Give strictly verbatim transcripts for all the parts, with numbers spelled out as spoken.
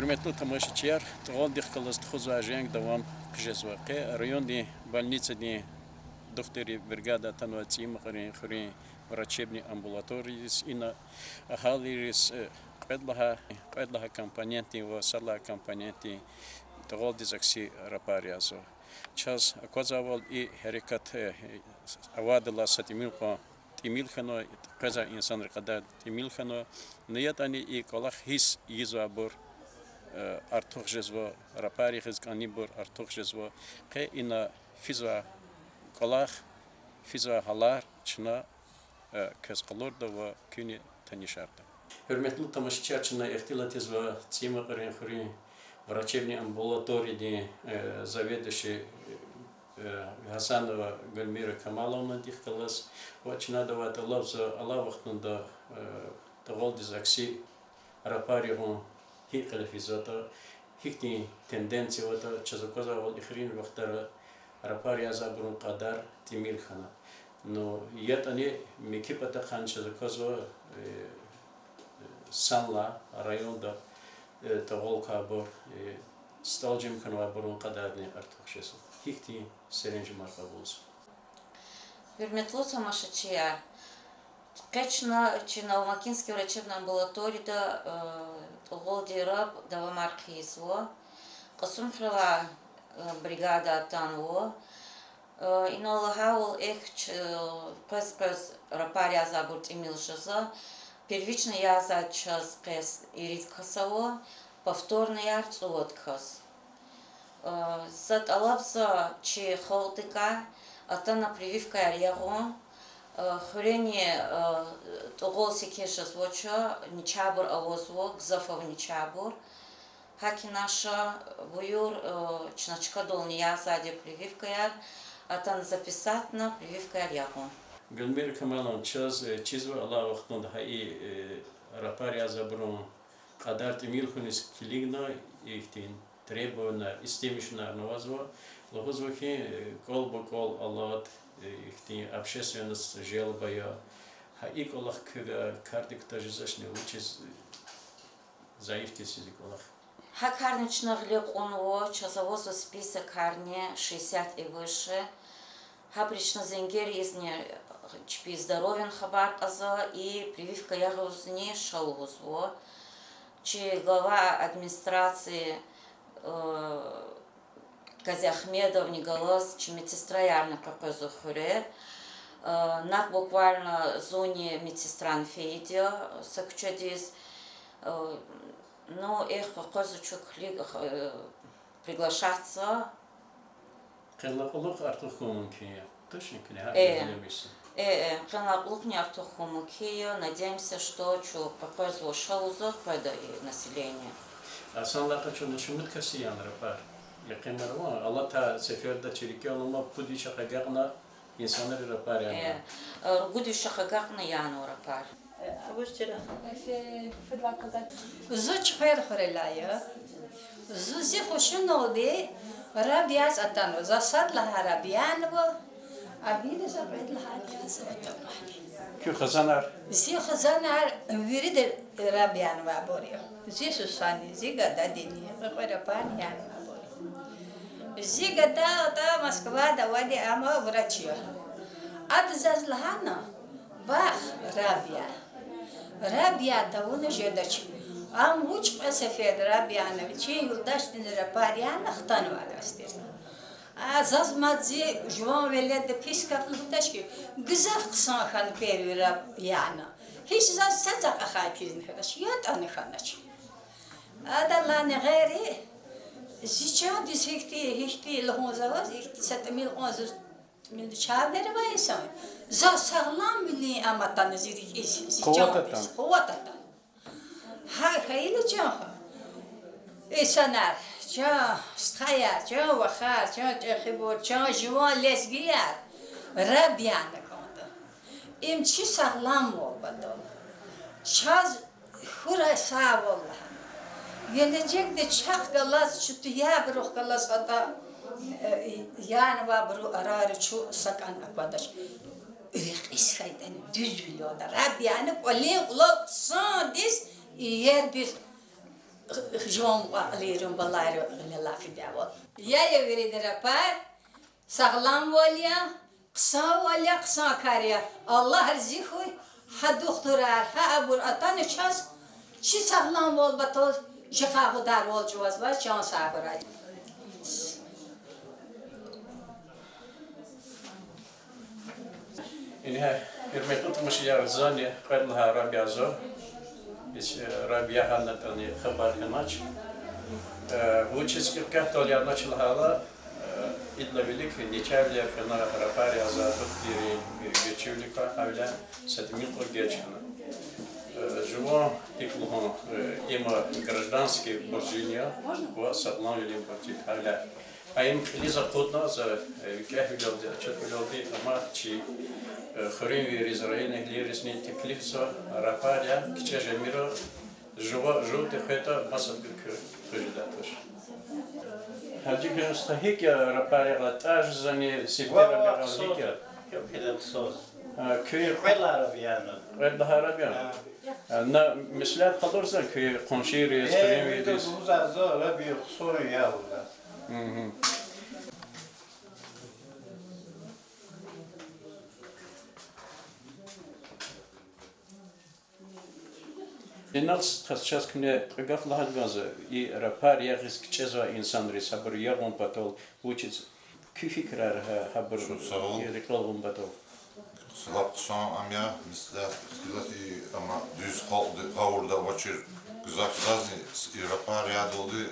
Гьуьрметлу тамашачияр, тӀугъвалдихъ галаз тухузвай женг давам хъжезва. Къе райондин больницадин духтуррин бригада атанва ЦӀийи Мукьуьрин хуьруьн врачебный амбулаториядиз. Ина агьалийриз, э, кьвед лагьай, кьвед лагьай компонентдин ва сад лагьай компонентдин тӀугъвалдиз акси рапар язва. Чаз аквазвайвал, и гьерекат, э, авайдалай са тӀимил кьван тӀимил хьанва, къвезвай инсанрин кьадар тӀимил хьанва. Ну ятӀани и кӀвалах гьисс ийизвайбур, э, артух жезва, рапар гъиз кӀанибур артух жезва. Къе ина физвай кӀвалах, физвай гьалар чна, э, квез къалурда ва куьнни танишарда. Гьуьрметлу тамашачияр, чна ихтилат ийизва ЦӀийи Мукьуьрин хуьруьн врачебный амбулаториядин, э, заведующий, э, Гьасанова Гульмира Камаловнадихъ галаз ва чна адавай тӀалабзава алай вахтунда, э, тӀугъвалдиз акси рапар ягъун гьикӀ кьиле физватӀа, гьихьтин тенденция аватӀа. Чаз аквазвайвал, эхирин вахтара рапар язавайбурун кьадар тӀимил хьана. Ну ятӀани муькуь патахъай чаз аквазва, э, санлай районда, э, тӀугъвал квайбур, э, стӀал жем хьанвайбурун кьадарни артух жезва. Гьихьтин серенжемар кьабулзава? Гьуьрметлу тамашачияр, къе чна чи Новомакинский врачебный амбулаторияда, э, тӀугъвалдин раб давамар хъийизва. Кьасумхуьрелай, э, бригада атанва. Э, инал лагьайвал, эхь, ч-, э, къвез-къвез рапар язавайбур тӀимил жезва. Первичный язавайди чаз къе ирид кас ава, повторныйяр цӀувад кас. Э, за тӀалабзава чи халкьдикай атана прививкаяр ягъун. Э, хуьрени, э, тӀугъвал секин жезвач, начагъбур авазва, гзаф ава начагъбур. ГьакӀ хьанач, буюр, э, чна чкадални язавайди я прививкаяр, атана записатьна прививкаяр ягъун. Гульмира Камаловна, чаз, э, чизва, алай вахтунда гьа и, э, рапар язавайбурун кьадар тӀимил хьуниз килигна, ихьтин требованияр, истемишунар авазва. Лугьузва хьи, э, кӀвал-ба-кӀвал алад, э, ихьтин общественностьда желба я. Гьа и кӀвалах квевай кардик кутаз жезачни, вучиз, э, зайифдиз физ и кӀвалах? Гьа карни чна гъиле кьунва, чаз авазва списокарни шестьдесят и выше. Гьабуруз чна зенгер ийизни чпин здоровьедин хабар кьазва, и прививка ягъизни ша лугьузва. Чи глава администрации, э, Казиахмедовни галаз чи медсестраярни къекъвезва хуьре. Э, накь буквально зунни медсестрани фейиди я са куьчедиз. Э, ну, эхь, къекъвезва чун килиг, э, приглашаться. Къенлай кьулухъ артух хьун мумкин я. Точно килиг, гьар жуьре миса. Э, э, къенлай кьулухъни артух хьун мумкин я. Надеемся, что чун къекъвезва ша лугьузва, къведа и население. А санлай къачуна шумуд касди яна рапар? Якъинар ава, алатай сеферда чи рикӀел алама, пуд виш йикъа агакьна инсанри рапар янава. Э, э, ругуд виш йикъа агакьна янава рапар. Зун Чуьхвер хуьрелай я. Зун зи хушуналди раб яз атанва. За сад лагьай раб янава, а вири за кьвед лагьайди яз атанва. Куь хизанар? Зи хизанар вирида раб янавайбур я. Зи сусани, зи гададини, кьве-кьве рапарни янавайбур я. Зи гада атӀа Москвада авайди, ам врач я. Ада заз лагьана: вах, раб я. Раб яд тавуна жедач. Ам вуч кьве сеферда раб яна, вичин юлдашдини рапар яна, хтанвай кас тир. А заз мад зи жуван веледда пис гаф лугьудач хьи, гзаф хъсан хьана первый раб яна. Гьич заз са цӀакьахъай кизни хьанач, ятӀани хьанач. Адалайни гъейри, зи чандиз гьихьтин, гьихьтин лугьун за ваз, ихьтин са тӀимил кьван заз тӀимилди чавер авай инсан, заз сагъламвилин ам атана зи рикӀиз, зи чандиз къуват атана. Къуват атана. Гьа хьайила, чан инсанар, чан стхаяр, чан вахар, чан чӀехибур, чан жуван лезгияр, раб яна кӀанда. Им чи сагъламвал патал. Чаз хьурай сагъвал лагьана. Гележегда чахъ галаз, чи туябурухъ галаз атӀа, э, янавайбурун арада чун са кӀан аквадач. Рекьиз хьайитӀани, дуьзвилелда раб яна, кӀвалин кьулухъ хъсандиз, иердиз Жуван мукьва-кьилийрин, балайрин гъиле лаф ийидайвал. Я, я вирида рапар, сагъламвал я, хъсанвал я, хъсан кар я. Аллагь рази хьуй, гьа духтурар, гьа абур атана чаз, чи сагъламвал патал, чи къайгъударвал чӀугвазвай, чан сагъ хьурай. Ингье, гьуьрметлу тамашачияр, зани кьвед лагьай Рабиа я. Ис, э, Рабиа ягъанатӀани хабар хьанач. Э, вучиз икьван кьве яшдал янач лагьайла, э, идалай вилик ничавилер фена рапар яза, духтурри, э, гуьрчивилик ква, гьавиляй са тӀимил кьуд геж хьана. Э, жуван икӀ лугьун, э, има гражданский буржи я ва сагъламвилин буржи, гьавиляй. Им кьилиз акъудна за, э, викӀегьвилелди, отчётвилелди, амма чи, э, хуьруьнвийриз, районэгьлийризни теклифзава, рапар я, кичӀе жемир, жува, жув текъвейтӀа, масад куь хуьз жедай туш. Гьажи Гуьнуста, гьикӀ я рапар ягъа, тӀа жезани, сифте рапар ягъа, гьикӀ я? Куь кьвед лагьай Рабиа я. Кьвед лагьай Рабиа я? На меслят къалурзава куь къуншийриз, хуьруьнвийриз? Мгм. Инал стхаз чаз куьне кьве гаф лагьана кӀанзава, и рапар ягъиз кичӀезвай инсанриз, гьабур ягъун патал, вучиз, куь фикирар гьа-, гьабур рикӀел гъун патал? Лап хъсан ам я, меслят ихтилат, амма дуьз халкьди гъавурда авачир гзаф зазни и рапар ядалди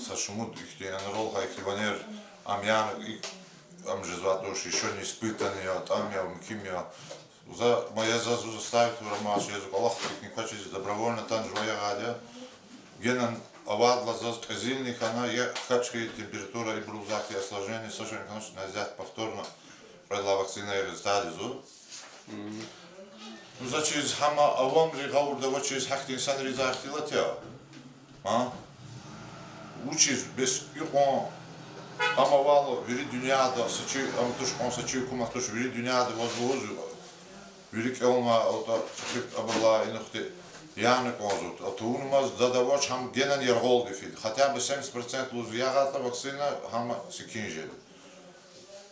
са шумуд ихьтин анрал гьа ихьтин ванер, ам яна и, ам жезвай туш, ещё не испытанный я, атӀам я, муькуьм я. За, ма я заз, заз ставить вура, ма ша я заз кӀвалахрикни квачиз, добровольно атана жува ягъайди я. Генани авайдалай заз кьезилни хьана, я хьач хьи, температура, ибур лугьузвай хьи, осложнение, са шейни хьанач, на взять повторно кьвед лагьай вакцина ягъиз тадиз зун. Ну, заз чиз, гьам авамри гъавурда авачиз, гьахьтин инсанриз ихтилат я. А? Вучиз бес икьван ам авайла вири дуьньяда, са чи ам туш кьван, са чи гьукумат туш, вири дуьньяда ваз лугьуз, вири кӀелнавай алтӀа чӀехиб абурулай инихъди яна кӀанзаватӀа. Тавунмаз дад авач, гьам генани яргъалди фида. Хотя бы семьдесят процент лугьуз ягъайтӀа вакцина, гьам секин жеда.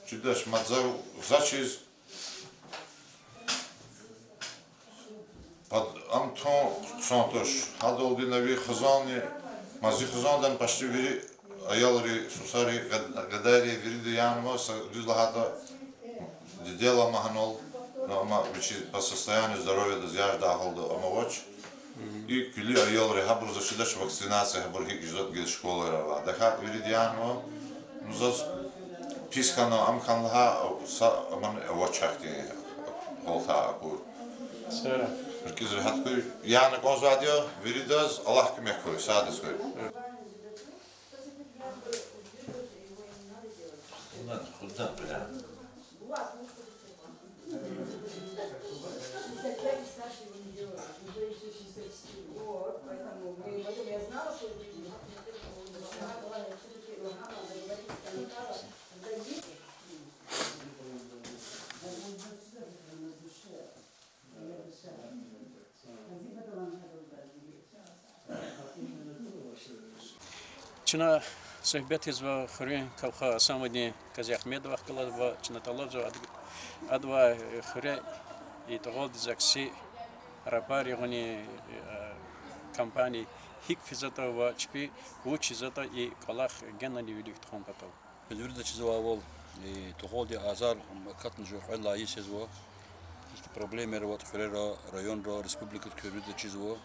Чидач, мад за, заз чиз, пад-, ам тун хъсан туш. Гьадалди на ви хизанни, ма зи хизандани почти вири аялри, сусари, гад-, гадайри вирида янава, са дуьз лагьайтӀа, дидедал ама гьанал, ну, амма вичи по состоянию здоровья-даз яждай гьалда ам авач. И куьлуь аялри, гьабур заз чидач вакцинация, гьабур гьикӀ жезватӀа гила школайра ава. ТахьайтӀа вирида янава, ну, заз пис хьана, ам хьана лагьай са аман авач ахьтин гьалтай акур. РикӀиз регьят хьуй, яна кӀанзавайди я виридаз, Аллагь куьмек хьуй, садаз хьуй. Чна суьгьбет ийизва хуьруьн кавха Асамудин Казиагьмедовахъ галаз ва чна тӀалабзава ад-, адавай хуьре и тӀугъвалдиз акси рапар ягъунин, э, кампания гьикӀ физватӀа ва чпи вуч ийизватӀа и кӀвалах генани вилик тухун патал. Куь вирида чизвайвал, и тӀугъвалдин азар акатна жув кьвед лагьай йис жезва. Ихьтин проблемаяр аватӀа хуьрера, районра, республикада куь вирида чизва.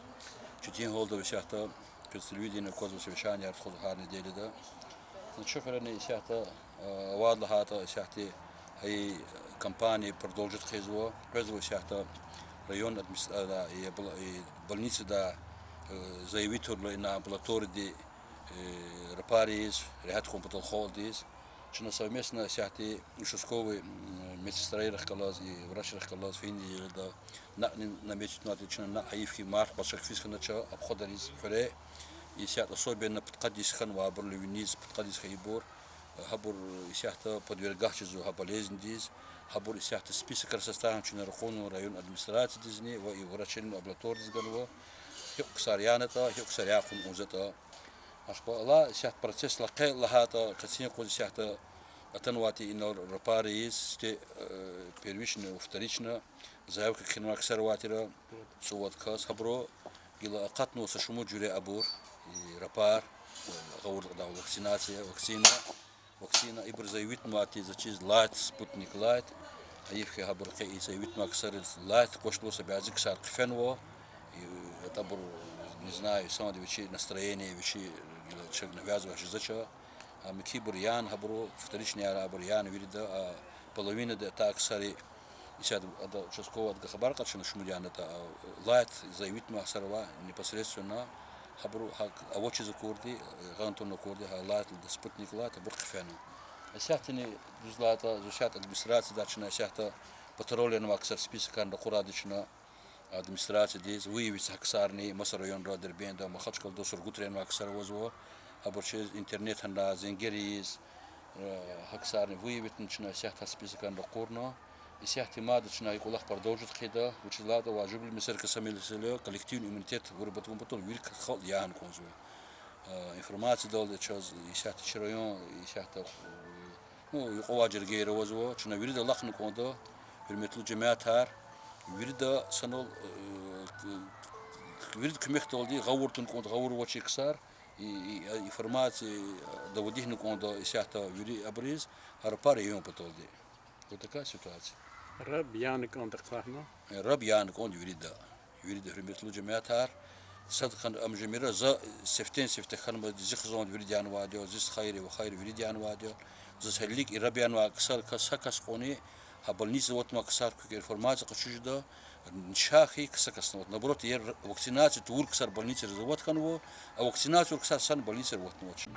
Четин гьалда исятда куьз телевидениеда аквазва, совещанияр тухузва гьар неделяда. Чун хуьрени исятда, а, авайди лагьайтӀа, исятда гьа и кампания продолжить хъийизва. Къвезва исятда район администра-, а, и бл-, и больницада, э, заявить авурла ина амбулаторияди, э, рапар ийиз, регьят хьун патал халкьдиз. Чна совместно исятда участковый, м, медсестрайрихъ галаз и врачрихъ галаз фейи неделяда накьни наметить авунвайди, чна накь гьайиф хьи, март пачагь физ хьанач обходар ийиз хуьре. Исятда особенно пудкъад йис хьанвайбурни виниз, пудкъад йис хьайибур, гьабур исятда подвергать жезва гьа болезньдиз, гьабур исятда списокар составить авуна чна ракъурнава район администрациядизни ва и врачрин амбулаториядиз ганва. Гьикьван ксар янатӀа, гьикьван ксар яхъ авун затӀа. Ахпа алай исятда процессдилай къе лагьайтӀа, къенин юкъуз исятда атанвайди инал рапар ийиз, сифте, э, первична, вторична заявка кхьенвай ксар авай тир, цӀувад кас, гьабуру гила акъатнава са шумуд жуьре абур, и рапар, гъавурда кьадай вакцинация, вакцина. Вакцина ибур заявитнавайди, заз чиз, Light, Sputnik Light. Гьайиф хьи, гьабур къе и заявитнавай ксариз Light къвезвайла са бязи ксар хъфенва. И, атӀа абур, не знаю, сад вичин настроение, вичи гила чаг навязывать жезвач. А михьибур яна гьабуру, вторичный яна абур яна вирида, а половина де та ксари исятда ада участковыйдивай хабар кьачуна, шумуд янатӀа, а, Light заявитнавай ксар ава непосредственно, гьабуру гьакӀ авачиз акурди, гъана туна акурди, гьа Light лада Sputnik Light, абур хъфена. Исятдани, дуьз лагьайтӀа, заз исятда администрациядай чна исятда патруль янавай ксар списокар ракъурайди чна администрациядиз, выявить гьа ксарни маса районра, Дербентда, Махачкъалада, Сургутра янавай ксар авазва, гьабур чиз интернетдилай зенгер ийиз, э, гьа ксарни выявитьна чна исятда списокар ракъурна. Исятда мад чна и кӀвалах продолжить хъийида, вучиз лагьайтӀа важиблу месэла ксамилисила коллективный иммунитет выработать авун патал вири халкь яна кӀанзава. Э, информациядалди чаз исятда чи район, исятда, э, ну, юкьвал жергейра авазва, чна вирида алахъна кӀанда, гьуьрметлу жемятар, вирида санал, э, вирида куьмекдалди гъавурда туна кӀанда, гъавурда авачир ксар, и, и, информация доводитьна кӀанда исятда вири абуриз, гьа рапар ийин паталди. Вот такая ситуация. Раб яна кӀанда кьван. Э, раб яна кӀанда вирида. Вирида, гьуьрметлу жемятар. Сад хьана ам жемира, за сифтени-сифте хьанвайди, зи хизанда вирида янавайди я, зи стхайри, вахайри вирида янавайди я. Заз гьелелиг и раб янавай ксарикай са кас кьванни, гьа больницада аватнавай ксар квекай информация къачуз жеда, нишан хьайи са касни аватна. Наоборот, я вакцинация тавур ксар больницайриз ават хьанва, а вакцинация авур ксар сад больницайриз аватнавач.